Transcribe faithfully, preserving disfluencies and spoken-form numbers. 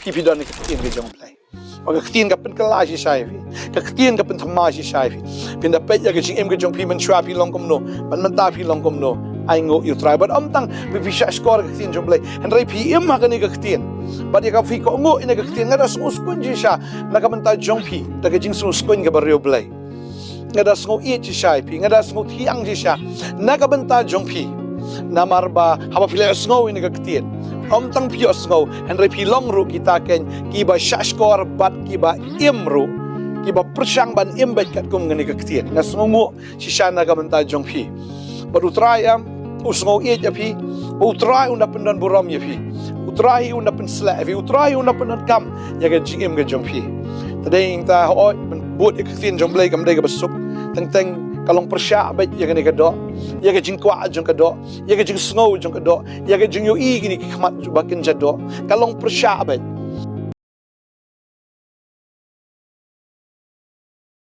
Phi phi don ïa ka ktien ka jong U Blei. Ba ka ktien ka pynkylla shisha ïa phi. Ka ktien ka pynthymmai shisha ïa phi. Phin da peit ïa ka jingim ka jong phi mynshuwa phi long kumno. Bad mynta phi long kumno. Ai nguh ïa U Trai. Bad ym tang phi phi shah shkor ka ktien jong U Blei. Hynrei phi im ha kane ka ktien. Bad ïa ka phi kohnguh ïa ka ktien. Nga da sngew skun shisha na ka bynta jong phi. Da ka jingsngewskun kaba riewblei. Nga da sngew ïeit shisha ïa phi, nga da sngew thiang shisha na ka bynta jong phi. Namar ba haba phi la sngew ïa ka ktien, ym tang phi sngew, hynrei phi long ruh kita kein kiba shah shkor bad kiba im ruh, kiba pyrshang ban im beit katkum kane ka ktien. Nga sngewnguh shisha na ka bynta jong phi. Bad U Trai em, u sngew ïeit ïa phi. Ba U Trai un da pyndon burom ïa phi. U Trai un da pynsleh ïa phi. U Trai un da pyndonkam ïa ka jingim ka jong phi. Te dei ïa kata hooid, ban bud ïa ka ktien jong U Blei kam dei kaba suk. Teng teng ka long pyrshah beit ïa kane ka doh. Ïa ka jingkwah jong ka doh. Ïa ka jingsngew jong ka doh. Ïa ka jingïohi kine ki khmat ba kynja doh. Ka long pyrshah beit.